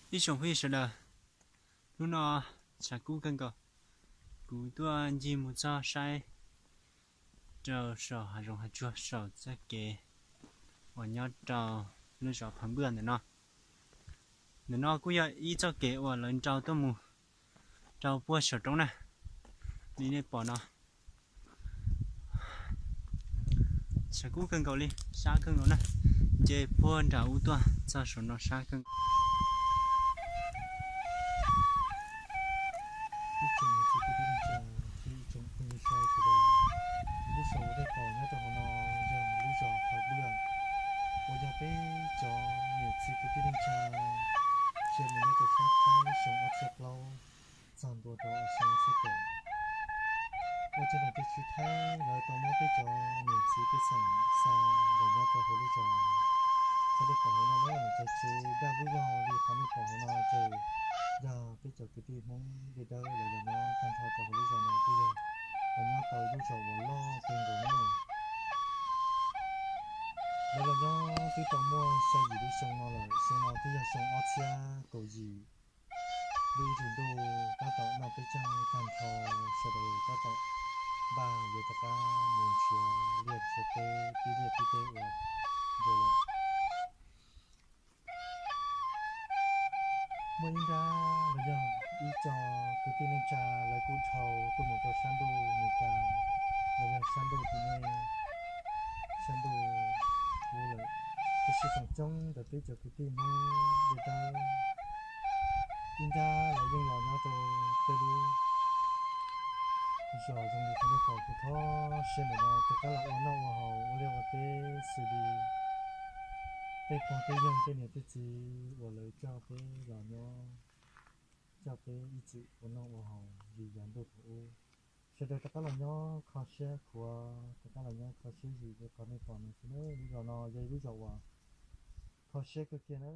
Ib tsoom phooj ywg sawv daws, hnub no tshav kub kawg nkaus, kuv tuaj ncig mus txog saib rau saum hav zoov hav tsuag saum txoj kev uas nyob rau lub zos Phav Npwj ntawm no. Ntawm no kuj yog ib txoj kev uas lawv nrau tuaj mus rau puag saum roob na, li nej pom no. Tshav kub kawg nkaus li, sab kawg nkaus na, nce puag nram ub tuaj txog saum no sab kawg nkaus. Ib tsoom niam txiv kwv tij neej tsa thiab ib tsoom phooj ywg sawv daws, lub zos uas nej pom nyob rau hauv no yog lub zos Phav Npwj, uas yog peb cov niam txiv kwv tij neej tsa sia mus nyob rau sab Thaib xyoo ob txhiab plaub txog ntua rau xyoo ob txhiab kaum. Ua tsaug ntawm tej tswv Thaib lawv tau muab peb cov niam txiv pej xeem xa los nyob rau hauv lub zos. Qhov nej pom hauv no na, cov tsev daj vwb vog li qhov nej pom hauv no ces yog peb cov kwv tij Hmoob Dej Dawb lawv los nyob tag nrho rau hauv lub zos no, kuj yog los nyob tau lub zos uas loj kawg nkaus na. Lawv los nyob twb tau muaj xya yim lub xyoo no lawm, xyoo no twb yog xyoo ob txhiab kaum yim. Lub ib hlis ntuj tab tom noj peb caug tag nrho, sawv daws tab tom npaj yuav rov qab mus nrhiav liaj nrhiav teb, pib liaj pib teb ua ntej lawm. Muaj ib nrab los yog ib co kwv tij neej tsa lawv kuj dhau tuaj mus rau sab ntuj Mes Kas los yog sab ntuj tim nej, sab ntuj ub lawm. Tiam sis feem coob ntawm peb cov kwv tij Hmoob Dej Dawb ib nrab lawv yeej los nyob rau tej lub zos zoo li qhov nej pom kuv tho siab ntawm no, rov qab los ua noj ua haus ua liaj ua teb xws li tej pog tej yawg tej niam tej txiv uas lawv coj peb los nyob, coj peb ib txwm ua noj ua haus li yav ntuj thaum ub. Sawv daws rov qab los nyob kho siab khuav, rov qab los nyob kho siab zim li qhov nej pom no xwb na. Lub zos no yog ib lub zos uas kho siab kawg kiag na.